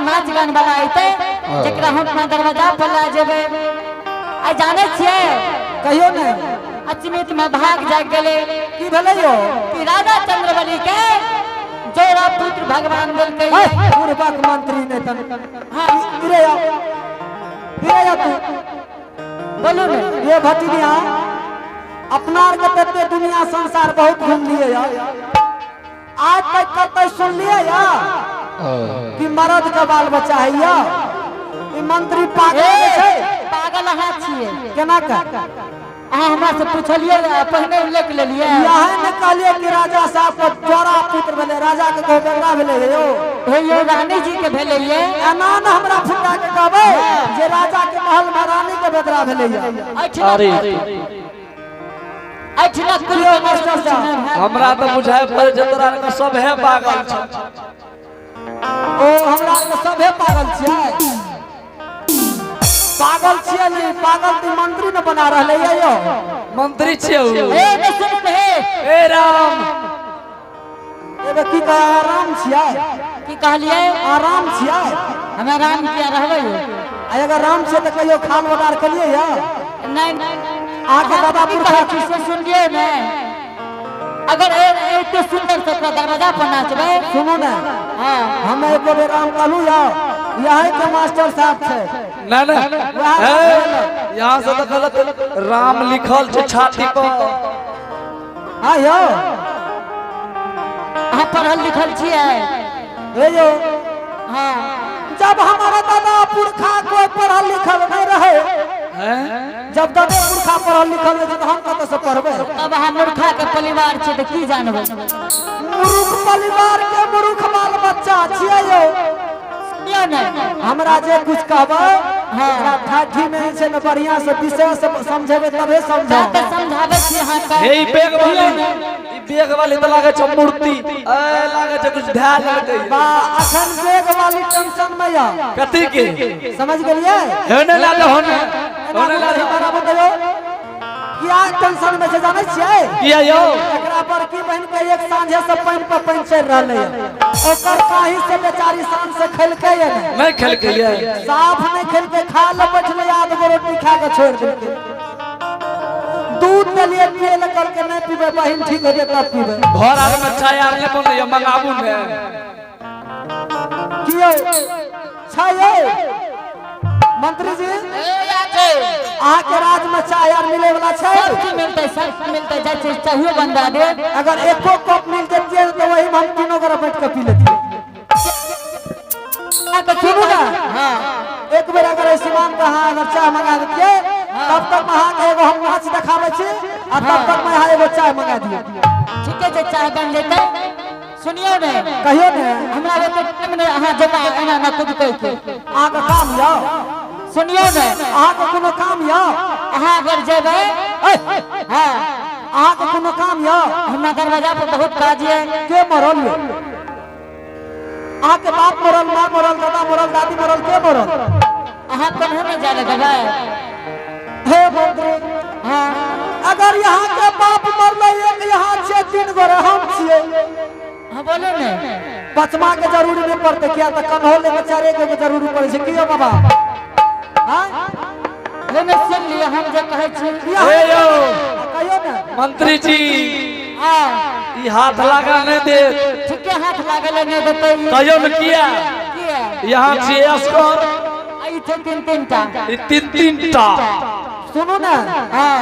नाच गान वाला अयतै जेकरा हम अपना दरवाजा पर लए जेबै। आ जानै छियै? कहियो ने। अचमित में भाग जाग गेलै। की भेलै यौ? कि राजा चंद्रबली के जोड़ा पुत्र भगवान देलकै। पूर्वक मंत्री ने तन। हाँ। इरे आओ, इरे आओ तू। बोलू ने। ये भटिया, अपना आर के तते दुनिया संसार बहुत घूम लिए यार, आज तक कतौ सुन लिए या कि मर्द के बाल बच्चा है या? ई मंत्री पागल ए, छै। पागल अहाँ छियै। केना के? अहाँ हमरा से पूछलियै, पहिने उल्लेख लेलियै। यही ने कहलियै कि राजा साहब के जोड़ा पुत्र भेलै, राजा के कहू बेटा भेलै यौ। हे यौ, रानी जी के भेलै ये। एना ने हमरा फुटा के कहबै जे राजा के महल में रानी के बेदरा भेलै या। अरे एहिठिना कुल यौ मास्टर साहब। हमरा तऽ बुझाइ पड़ै छै तोरा आरके सभे पागल छै। ओ हमरा आरके सभे पागल छियै? पागल छियै नी, पागल तऽ मंत्री ने बना रहलै ये यौ। मंत्री छियै उ। हे नहि सुनू ने हे। ए राम। एबे की कह आराम छियै? की कहलियै? आराम छियै? हमे राम किया रहबै यौ? आ अगर राम छियै तऽ कहियो खाल बगार केलियै या? नहि। अहाँके दादा की पुरखा कहै छी से सुनलियै ने? अगर एते सुन्दर से ओकरा दरवाजा पर नाचबै। सुनू ने। हाँ। हम एको बेर राम कहलू या? यही के मास्टर साहब छै। नहि नहि, हे, यहाँ से तऽ गलत राम लिखल छै छाती पर। हाँ यौ। अहाँ पढ़ल लिखल छियै? हे यौ। हाँ। जब हमारा दादा पुरखा कोई पढ़ल लिखल नहीं रहे, हैं? जब दादा पुरखा पढ़ल लिखल नहीं तऽ हम कतऽ से पढ़बै? तब अहाँ मूर्खा के परिवार छियै तऽ की जानबै? मूर्ख परिवार के मूर्ख बाल बच्चा छियै यौ। सुनियौ ने। हमरा जे कुछ कहबै, हाँ। ओकरा ठाठी में जे छै ने बढ़िया से विषय से समझेबै तबे जा समझब। तऽ समझाबै छी अहाँके। हे, ई बैग वाली, ई बैग वाली तऽ लागै छै मूर्ति ए लागै छै कुछ धए लेलकै। बा, अखन बैग वाली टेंशन में या। कथी के? समझ गेलियै? हेने लागे होने एना होने लागे। बड़ा बतैयौ, किया टेंशन में छै जानै छियै? किया यौ? एकरा पर की बहिन के एक साँझे से पानि पर पानि चढ़ि रहलै है। ओकर काही से बेचारी शाम से खेलकै है ने। नहि खेलकै ये? साफ नहीं खेलकै, खा ले बैठले, आध गो रोटी खा के छोड़ देलकै। दूध देलियै पिए ले, कहलकै नहीं पीबै बहिन, ठीक हेतै तब पीबै। घर आर में चाय आर नहि बनैया? मंगाबू ने। की यौ, छै यौ मंत्री जी? अहाँके राज में चाय आर मिले वाला छै? सब चीज मिलतै, सब चीज मिलतै। जाइ छी चाहियो बनबा देब। अगर एको कप मिल जतियै तऽ वही में हम तीनों गोरा बैठ के पी लेतियै। अहाँके सुनू ने। हाँ। एक बेर अगर एहि सीमान पर अहाँ अगर चाय मंगा देतियै, तब तक में अहाँके एगो हम नाच देखाबै छी आ तब तक में अहाँ एगो चाय मंगा दियौ। ठीके छै, चाय बन जेतै। सुनियौ ने। कहियौ ने। हमरा ओते टाइम नहि अहाँ जेना एना ना कुद कहि के। अहाँके काम यौ? सुनियौ ने। अहाँके कोनो काम यौ? अहाँ अगर जेबै, हाँ। अहाँके कोनो काम यौ? हमरा दरवाजा पर बहुत काज यऽ। के मरल यौ? अहाँके बाप मरल, माँ मरल, दादा मरल, दादी मरल, के मरल? अहाँ कन्हू नहि जाय लए देबै। हे मंत्री, हाँ। अगर यहाँ के बाप मरले, एक यहाँ छियै, तीन गोरे हम छियै। हाँ, बोलू ने। पचमा के जरूरी नहीं पड़ते, किया तऽ कन्हो ले के चारे के जरूरी पड़े छै। की यौ बाबा? हाँ? हे ने सुन लिअ हम जे कहै छी। हे यौ। कहियौ ने। मंत्री जी। हाँ। ई हाथ लगा नहि देत। ठीके, हाथ लागल नहि देतै ई। कहियौ ने किया? किया? यहाँ छियै असगर। आ ई छै तीन तीन टा। ई तीन तीन टा। सुनू ने। हाँ।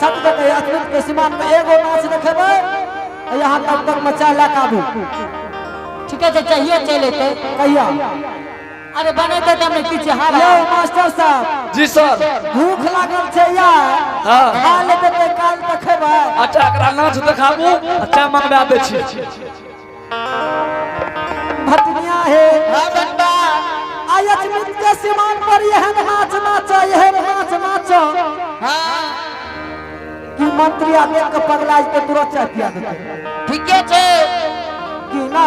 सत देखे अतिरिक्त के सीमान में एगो नाच देखेबै यहाँ, तब तक मचा लए के आबू। ठीके छै, चाहिए चलि एतै। कहिया? अरे बनेतै तब ने किछु हवा। यौ मास्टर साहब। जी सर। भूख लागल छै यार। हाँ। खा लेबै तऽ काल तक खेबै। अच्छा, एकरा नाच देखाबू आ चाय मंगवा दै छी। भटनिया हे। हाँ बनबा। आय अजमित के सीमान पर एहन नाच नाच, एहन नाच नाच हाँ। कि मंत्री आ देख के पगला जेतै, तुरंत चाय पिया देतै। ठीके छै। की ना?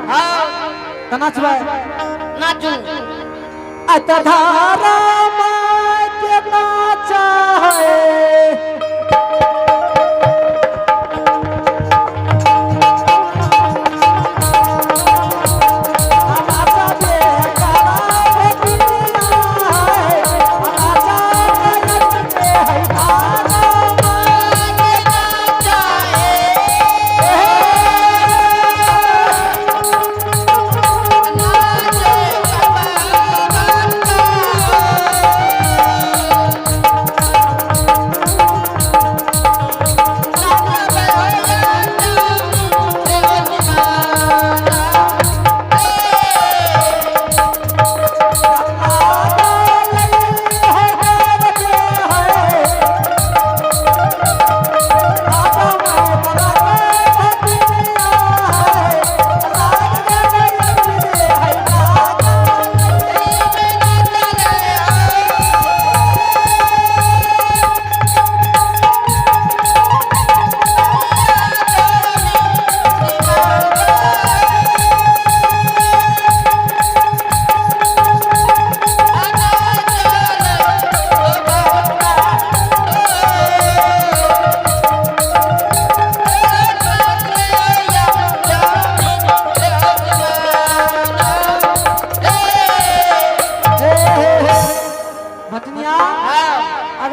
हाँ। तऽ नाचबै? नाचू। आ तऽ धारा माय के नाचा है। नाचा बे।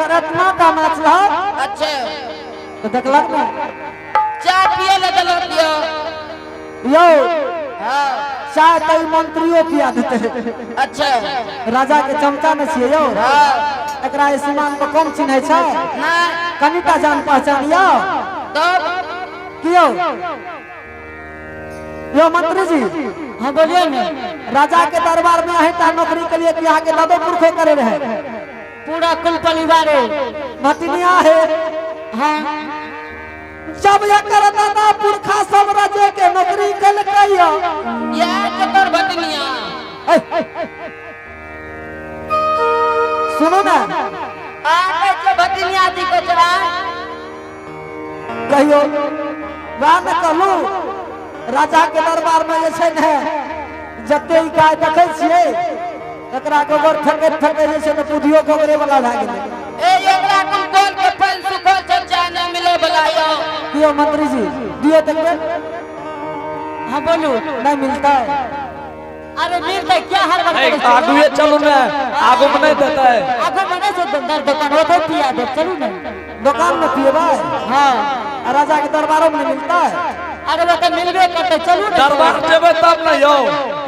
अगर इतना टा नाचलक अच्छा तो देखलक ना। चाय पिए ले देलक यौ। यौ हाँ। चाय तो ई मंत्रियों पिया देते। अच्छा। राजा के चमचा न छियै यौ। हाँ। एकरा ई सीमान पर कम चिन्है छै? नहीं। कनिटा जान पहचान यौ। तब की यौ? यौ मंत्री जी। हाँ बोलिए ना। राजा के दरबार में अहीं टा नौकरी के लिए कि अहाँ के दादो पुरखो करे रहे? पूरा कुल परिवार है। भतिनिया है। हाँ। जब एकर दादा पुरखा सब राजे के नौकरी केलकै यौ। यार के तोर भतिनिया। सुनू ना। आ कहै छै भतिनिया जी को चला। कहियो वएह ने कहलू राजा के दरबार में जे छै ने जते ई गाय देखै छियै एकरा गोबर फेकैत फेकैत जे छै ने बुधियो गोबरे वाला भए गेलै। ए एकरा कुल कल के पानि सुखल छै, चाय नहीं मिले वाला यौ। कियो मंत्री जी दियो तक। हाँ बोलू। नहीं मिलता है। अरे मिलता है क्या हर बार करै छै? आगुए चलू ने, आगू में नहीं देता है। आगू में नहीं छै दर दुकान ओतै पिया दे, चलू ने। दुकान में पिएबै? हाँ। आ राजा के दरबारों में नहीं मिलता है? अरे वो तो मिलबे करते, चलू ने। दरबार जेबै तब ने यौ,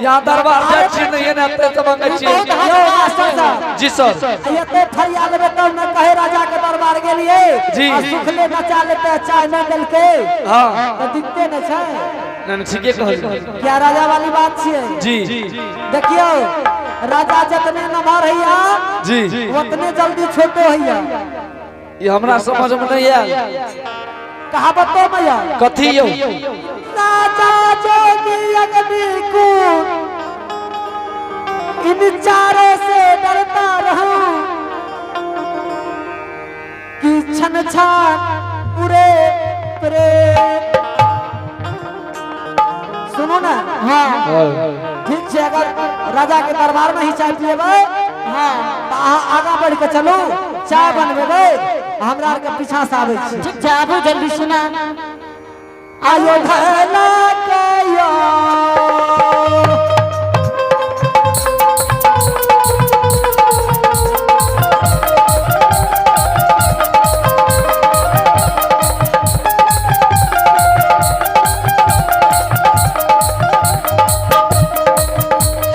यहाँ दरबार जाइ छी नहीं ने एते से मंगै छी। बहुत यौ मास्टर साहब। जी सर। एते फरिया लेबै तब ने कहे राजा के दरबार गेलियै। जी। आ सुखले नचा लेते चाय नहीं देलकै। हाँ। तो दिक्कते नहीं छै। नहीं, ठीके कहलियै। क्या राजा वाली बात छियै? जी। देखियौ राजा जितने नमहर हैया जी। उतने जल्दी छोटो हैया। ये हमरा समझ में नहीं आयल। कहावतो में या कथी यौ? राजा जोगी अग्नि कूद इन चारों से डरता रहूं कि छन छान पूरे प्रेम। सुनू ना। हाँ। ठीक छै, अगर राजा के दरबार में ही चाय पिएबै हाँ। तो अहाँ आगाँ बढ़ के चलू, चाय बनबेबै, हमरा आर के पीछा से आबै छी। ठीक छै, आबू जल्दी सुना। आयो भला कयो।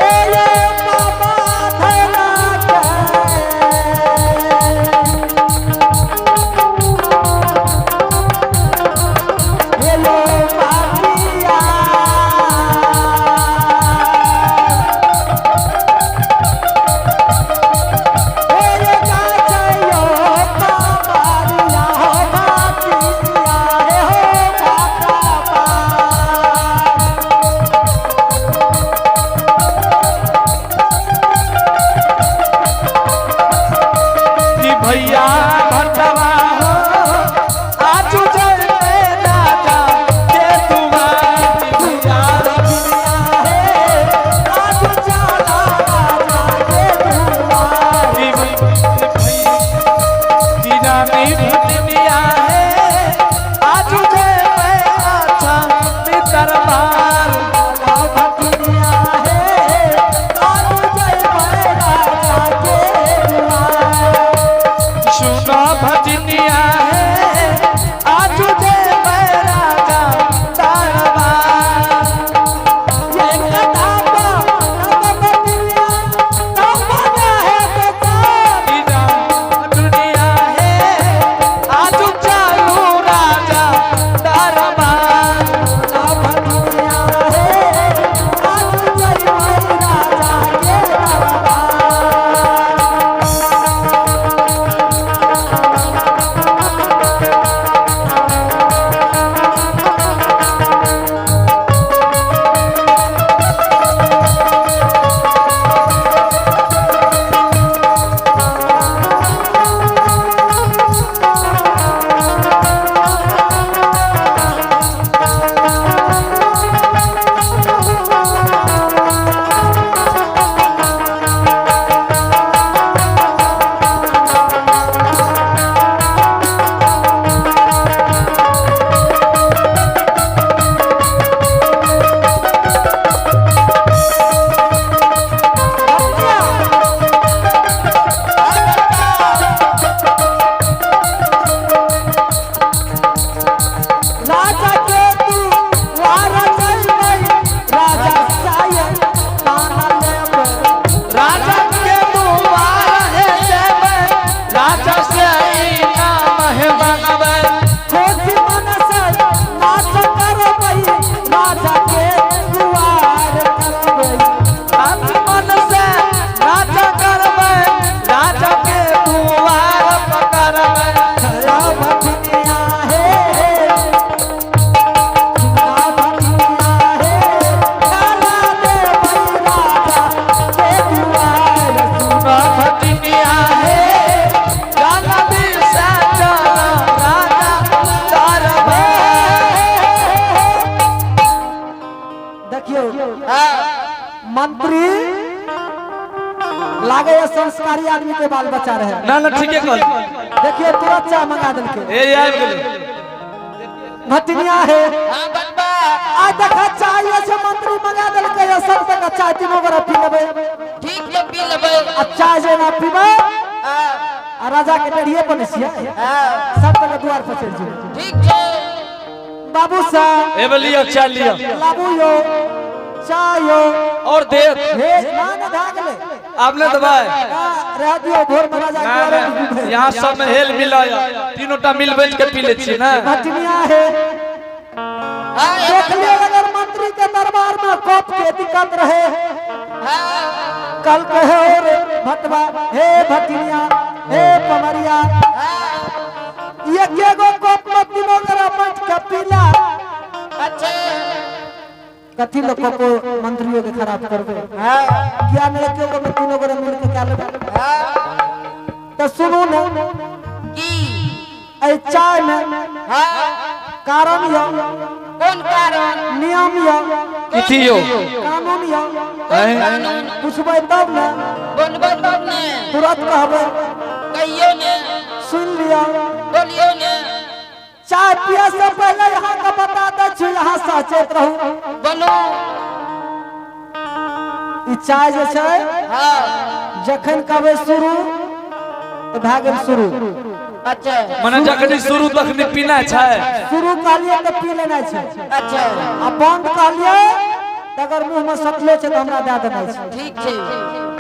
ए ये बाबा भला कयो। हेलो पापिया। लागे ये संस्कारी आदमी के बाल बच्चा रहे। ना ना, ठीके कहल। देखिए, तुरंत चाय मंगा देलके। ए, आबि गेलै। भटनिया है। हाँ, बतबा। आज देखा, चाय से मंत्री मंगा देलके, ये सब तक चाय तीनों गोरा पी लेबै। ठीक छै, पी लेबै। आ चाय जे ना पीबै हाँ। आ राजा के डरिए पर छियै। हाँ। सब तक द्वार पर चलि जेबै। ठीक छै। बाबू साहब। ए बे, लिअ, चाय लिअ। लाबू यो चाय यो। और देत। हे, ना ना, भए गेलै। आब ने देबै? ना, रह दियौ, भोर में राजा के ना। द्वारे ना। पर पीबै। यहाँ सब में हेल मिला, तीनों टा मिल बैठ के पी ले छी ना। भटनिया है। हाँ। देख लियो, अगर मंत्री के दरबार में कप के दिक्कत रहे, हाँ। कल कहे और भटवा, हे भटनिया, हे पमरिया, एक एगो कप में तीनों गोरा बैठ के पीला। अच्छा। कथी लोग कपो मंत्रियों के खराब करबे? हाँ। किया नहीं एक एगो में तीनों गोरा मिल के क्या लेबै? हाँ। तो सुनू ने। की? एहि चाय में कारण यऽ। कोन कारण? नियम यऽ। कथी यौ? कानून यऽ। हैं? कानून? पूछबै तब ने। बोलबै तब ने। तुरंत कहबै? कहियो ने। सुन लिअ। बोलियो ने। चाय पिए से पहले यहाँ का बता दै छी, यहाँ सचेत रहू। बोलू। ई चाय जे छै, जखन कहबै शुरू तऽ भए गेल शुरू। अच्छा। मने जखनी शुरू तखनी पीना छै। शुरू कहलियै तऽ पी लेनाइ छै। अच्छा। आ बंद कहलियै तऽ अगर मुंह में सटले छै तऽ हमरा दए देनाइ छै। ठीक छै।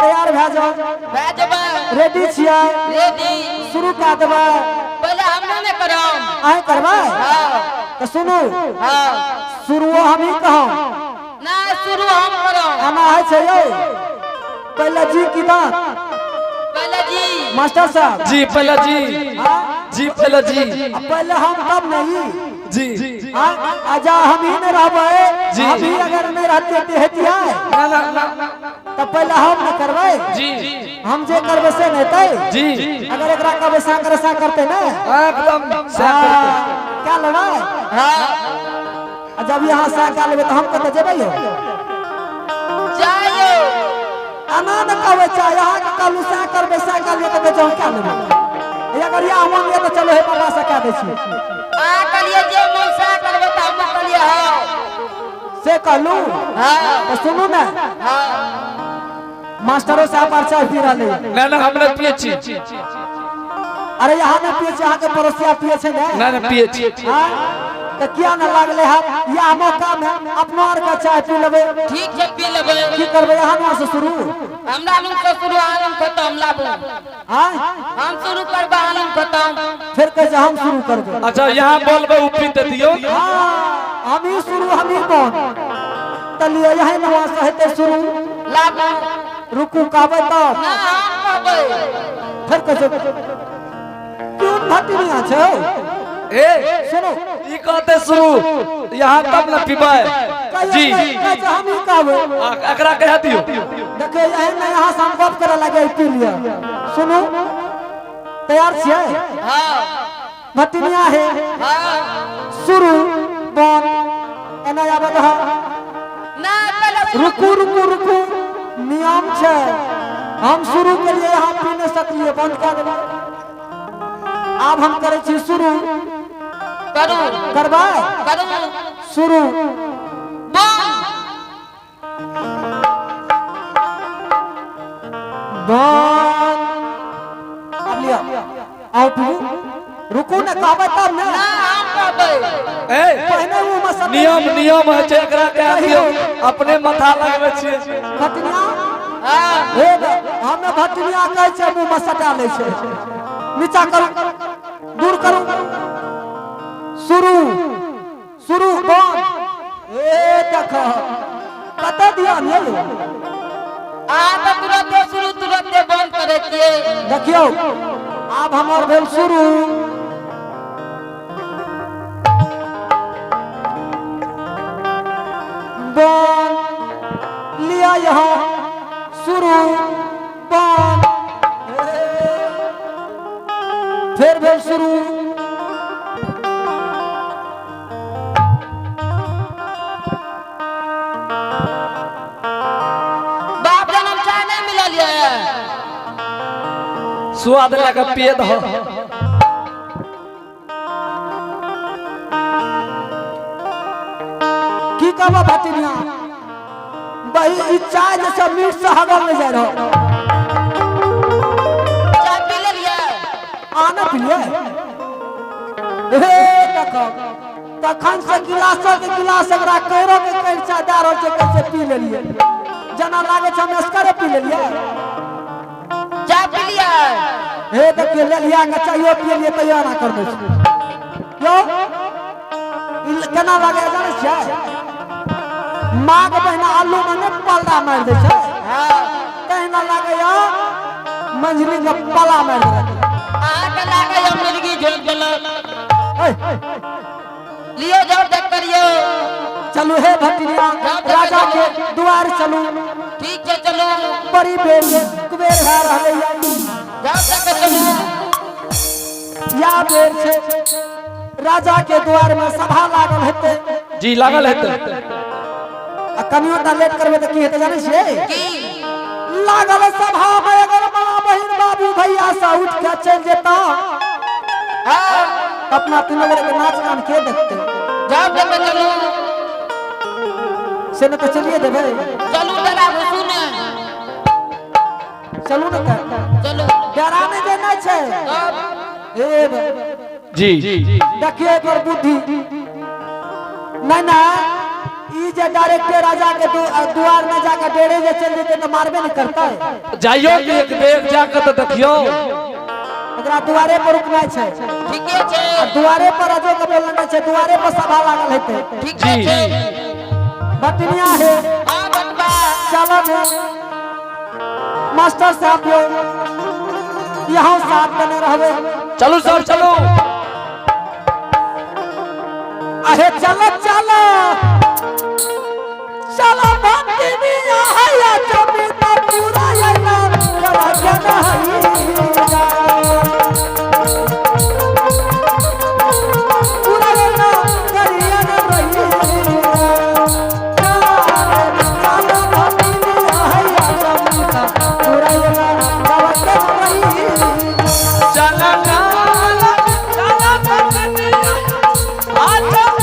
तैयार भए जाउ। भए जेबै। रेडी छियै? रेडी। शुरू कए देबै। पहिले हम नहि करब। अहीं करबै? हाँ। तऽ सुनू। हाँ। शुरुओ हमही कहब। ना, शुरू हम करब। एना होइ छै यौ, पहिले जी की दाँत? पहिले जी। मास्टर साहब। जी, पहले जी। हाँ? जी, पहले जी। आ पहिले हम तब नहीं। जी। हाँ? आ जा हम ही नहीं रहबै, जी। हम ही अगर नहीं रहते तऽ हेतियै? ना ना ना। तऽ पहिले हम न करबै। जी। हम जे करबै से नहीं हेतै। जी। अगर एकरा कहबै सा करे, सा करते ने? एकदम सएह करतै। हाँ, क्या लेबै? हाँ। आ जब यहाँ सा क्या लेबै तऽ हम कतऽ जेबै यौ? जाइयो। एना ने कहबै चाहे, यहाँ के कहलू सा करबै, सा कहलियै तऽ कहै छै हम क्या लेबै। अगर यहाँ मन यऽ तऽ चलो हे बाबा से कह दै छी। आ कहलिए जे मन से करबै तऽ हम कहलिए हाँ। से कहलू? हाँ। तऽ सुनू ने। हाँ। मास्टरो साहब आर चाय पी रहले। ना ना, हम नहि पिए छी। अरे, यहाँ नहि पिए छै, अहाँके पड़ोसिया पिए छै ने? ना ना, पिए छी। हाँ? तऽ किया न लागले हाथ, यह मौका में अपनो आर के चाय पी लेबै। ठीक छै, पी लेबै। की करबै, यहाँ ने से शुरू? हमरा लग से शुरू, आनंद खत्म लाबू। आय? हम शुरू करबै, आनंद खत्म। फिर कहै छै हम शुरू करबै। अच्छा, यहाँ बोलबै ओ पीते दियौ। हाँ, हम ही शुरू, हम ही बंद। तऽ लिअ, यही नवा से हेतै शुरू। लाबू। रुकू, कहबै तब। ना, हम कहबै। फिर कहै छै क्यों भटनिया छौ? ए। सुनू। ई कहते शुरू यहाँ तब न पीबै। कहियो जी। कहै छै हम ही कहबै। आ, एकरा कह दियौ। देखियौ, यही ने यहाँ से हम गप करऽ लगे, पी लिअ। सुनू, तैयार छियै? हाँ। भटनिया है। हाँ। शुरू, बंद, एना आबत ह। ना, पहले शुरू। रुकू रुकू रुकू, नियम छै। हम शुरू के लिए यहाँ पी नहीं सकलिए, बंद कऽ देबै। आब हम करै छी शुरू। करू। करबै? करू। शुरू। बंद। बंद। अब लिअ, आउ पीबू। रुकू ने, कहबै तब ने। ना, हम कहबै। ए। पहिने मुँह में सटै। नियम नियम होइ छै, एकरा कह दियौ, अपने माथा लगबै छियै। भटनिया। हाँ। हे, हमे भटनिया कहै छै, मुँह में सटा लै छै। नीचा करू, दूर करू। शुरू, शुरू, बंद। ए, देख, कतऽ ध्यान यौ? आ तऽ तुरंते शुरू, तुरंते बंद करै छियै। देखियौ, आब हमर भेल शुरू। बंद। लिया यहाँ शुरू, बंद। फेर भेल शुरू। बाप जनम चाय नहीं मिलल ये। स्वाद लगा पिए दहो। की कहबो भतिनिया, बही ई चाय जैसे मीठ से हगल नहीं जाय रहो। चाय पी लेलियै? आना पिलिए। हे देखो, तखन से गिलासो के गिलास एकरा कैरो के कैर चाय दए रहल छै, कैसे पी लेलिए, जेना लागे छै हम असगरे पी लेलिए। चाय पी लियै? हे देखिए, लेलिया के चाइयो पी लेलिए तैयो एना करबै छै। यौ ई केना लागे जानै छियै? माघ महीना आलू में नहि पलड़ा मारि दै छै, तहिना लागैया मंझली के पला मारि देलक। अहाँके लागैया मिर्गी झोंकि देलक। ऐ, लियो जाउ देख करियो। चलू हे भतिनिया, राजा के द्वार चलू। ठीक छै चलू। बड़ी बेर कुबेर भए रहलैया। जाउ देख के चलू। या बेर छै, राजा के द्वार में सभा लागल हेतै। जी लागल हेतै। आ कनियो टा लेट करबै तऽ की हेतै जानै छियै? की? लागल सभा में अगर माँ बहिन बाबू भैया से उठ के चलि जेता, हाँ। अपना तीनों गोरे के नाच गान के देखते? जाउ देख के चलू। से ने तऽ चलिए देबै। चलू डरा घुसू ने। चलू ने तऽ। चलू। डरा नहि देना छै। तब? हे बे। जी। देखिए एकर बुद्धि। नहीं ना, ई जे डायरेक्टर राजा के द्वार में जाकर डेरे जे चल जेते तो मारबे नहीं करता है। जाइयो के एक बेर जाके तो देखियो। एकरा दुआरे पर रुकना छै। ठीके छै। आ दुआरे पर राजो के बोलना छै, दुआरे पर सभा लागल हेतै। ठीके जी। छै। बटनिया है। हाँ बटबा। चलो ने मास्टर साहब यो यहाँ साथ बने रहबे। चलू सब चलू। अहे चलो चलो चलो भक्तिनिया हैया चमिता पूरा आइला राजा हैया पूरा आइला करिया न रहिया। चलो भक्तिनिया हैया चमिता पूरा आइला राजा रहिया। चला चला चला भक्तिनिया आजा हो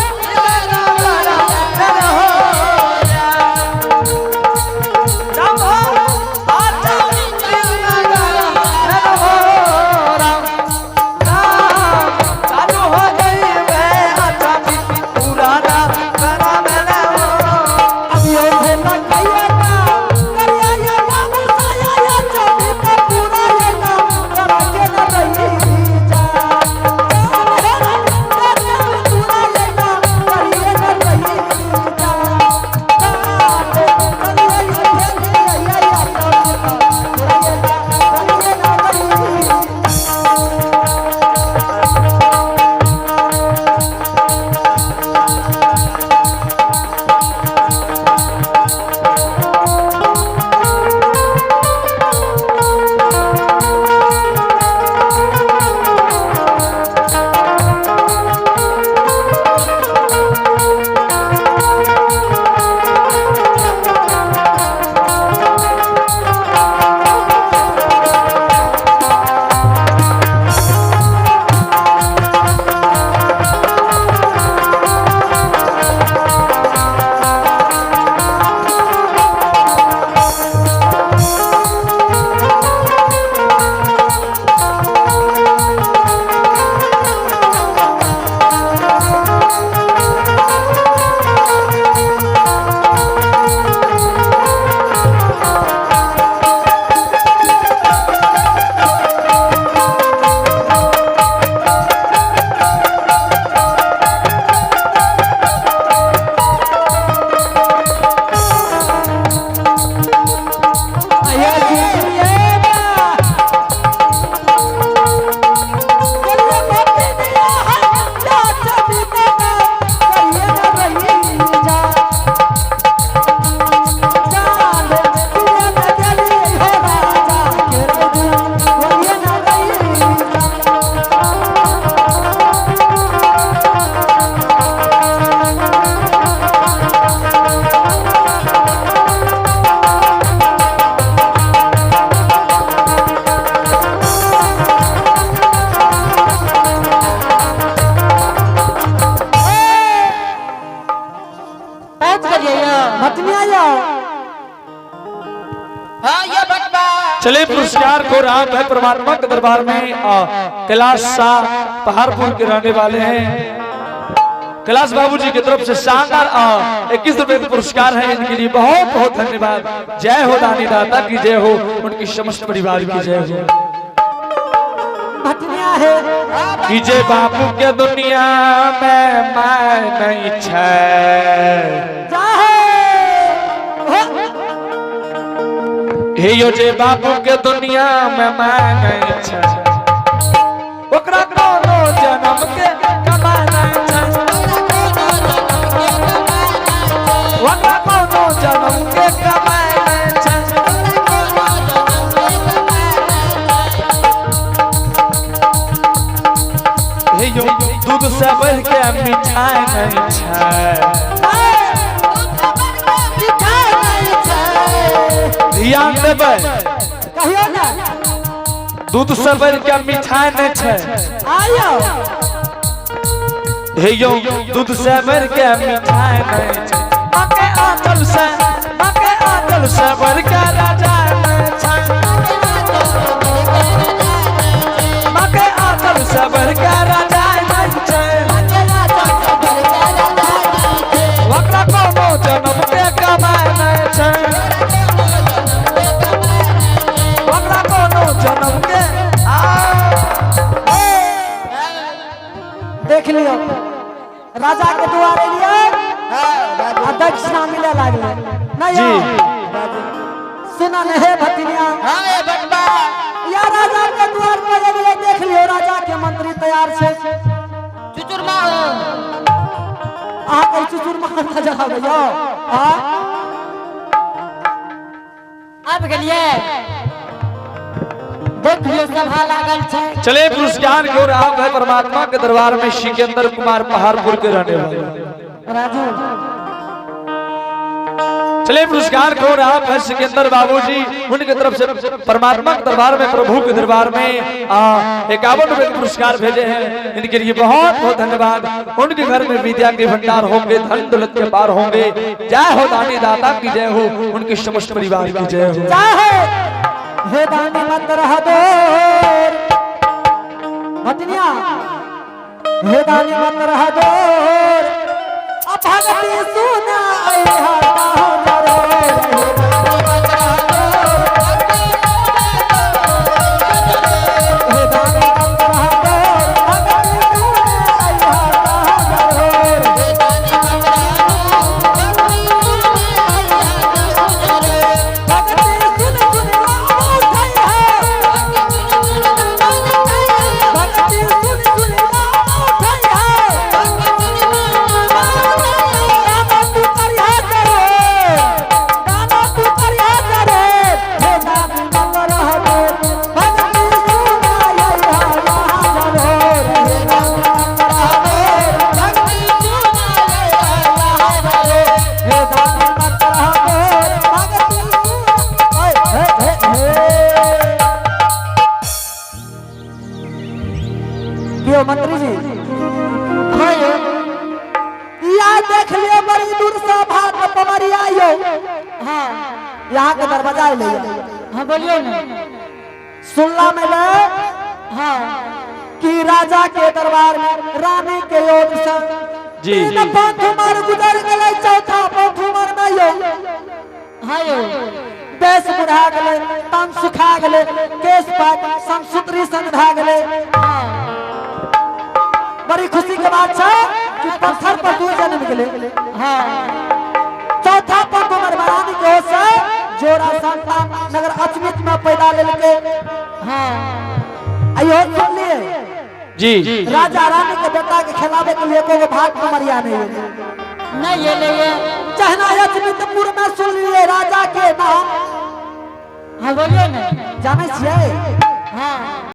चले पुरस्कार को राम है परमात्मा के दरबार में कैलाश शाह पहाड़पुर के रहने वाले हैं। कैलाश बाबूजी की तरफ से शानदार 21 रुपए का पुरस्कार है, इनके लिए बहुत बहुत धन्यवाद। जय हो दानी दाता की जय हो, उनकी समस्त परिवार की जय हो। भटनिया है। कि जे बापू के दुनिया में मैं नहीं छै। जाहे हो। हे यो जे बापू के दुनिया में मैं नहीं छै, ओकरा कोनो जन्म के कमाना छै, ओकरा कोनो जन्म के कमाना छै। हे यो दूध से बढ़ के मिठाई नहीं छै। मिठाई नहीं छै। ध्यान देबै। कहियो ना। दूध से बढ़ के मिठाई नहीं छै। आयो। हे यो दूध से बढ़ के मिठाई नहीं छै, माँ के आंचल से, माँ के आंचल से बढ़ के राजा नहीं छै, माँ के आंचल से बढ़ के राजा नहीं छै, ओकरा कोनो जन्म के कमाई नहीं छै, ओकरा कोनो जन्म के आ देख लियो, राजा के द्वारे लिए आ दक्षिणा मिले लागले नहीं। जी। सुना न हे भतिनिया। हाँ ये बटबा। या राजा के द्वार पर एलिए, देख लियो राजा के मंत्री तैयार छै। चुचुर माँ हो। अहाँ के चुचुर मार नजर आबै यौ आ। आबि गेलिए, देख लियो सभा लागल छै। चले पुरस्कार की ओर आप है परमात्मा के दरबार में सिकंदर कुमार पहाड़पुर के रहने वाले। राजू। चले पुरस्कार को आप है सिकंदर बाबूजी, उनके तरफ से परमात्मा के दरबार में, प्रभु के दरबार में 51 रुपए के पुरस्कार भेजे हैं। इनके लिए बहुत बहुत धन्यवाद। उनके घर में विद्या के भंडार होंगे, धन दौलत के पार होंगे। जय हो दानी दाता की जय हो, उनके समस्त परिवार की जय हो। चाहे हे दानी मत रह दोर भटनिया, हे दानी मत रह दोर अब भगती सुना आई हता हो जरो। हे दानी मत रह दोर, हे दानी मत रह दोर, भगती सुना आई हता हो जरो। भगती सुन सुन उठई है, भगती सुन सुन उठई है, दाना तू करिया करे, दाना तू करिया करे, हे दानी मत रह दोर, भगती सुन आई हता जरो। हे दानी मत रह दोर, भगती सुन आई हता जरो। हे दानी मत रह दोर, भगती सुन हे हे हे। क्यों मंत्री जी? हाँ यो। या देख लियो बड़ी दूर से भाग पमरी आयो। हाँ। यहाँ के दरवाजा ले। हाँ, बोलियो ना। सुनला में ले हाँ। कि राजा के दरबार में रानी के ओर से जी। तीन पंथ उमर गुजर गए, चौथा पंथ उमर में यो हाँ यो। बेस बुढ़ा गए, तन सुखा गए, केस पाक समसूत्री सन भा गए। हाँ। बड़ी खुशी के बात है कि पत्थर पर दू जन्म गए। हाँ। चौथा पंथ उमर में रानी के ओर से जोड़ा संतान नगर अचमित में पैदा लेलके। हाँ। आइयो सुन लिए। जी। राजा रानी के बेटा के खिलावे के लिए कोई भाग कमरिया नहीं है। नहीं ये ले ये। चहना अचमितपुर में सुन लिए राजा के नाम। हाँ, बोलियो ना। जाने छियै? हाँ।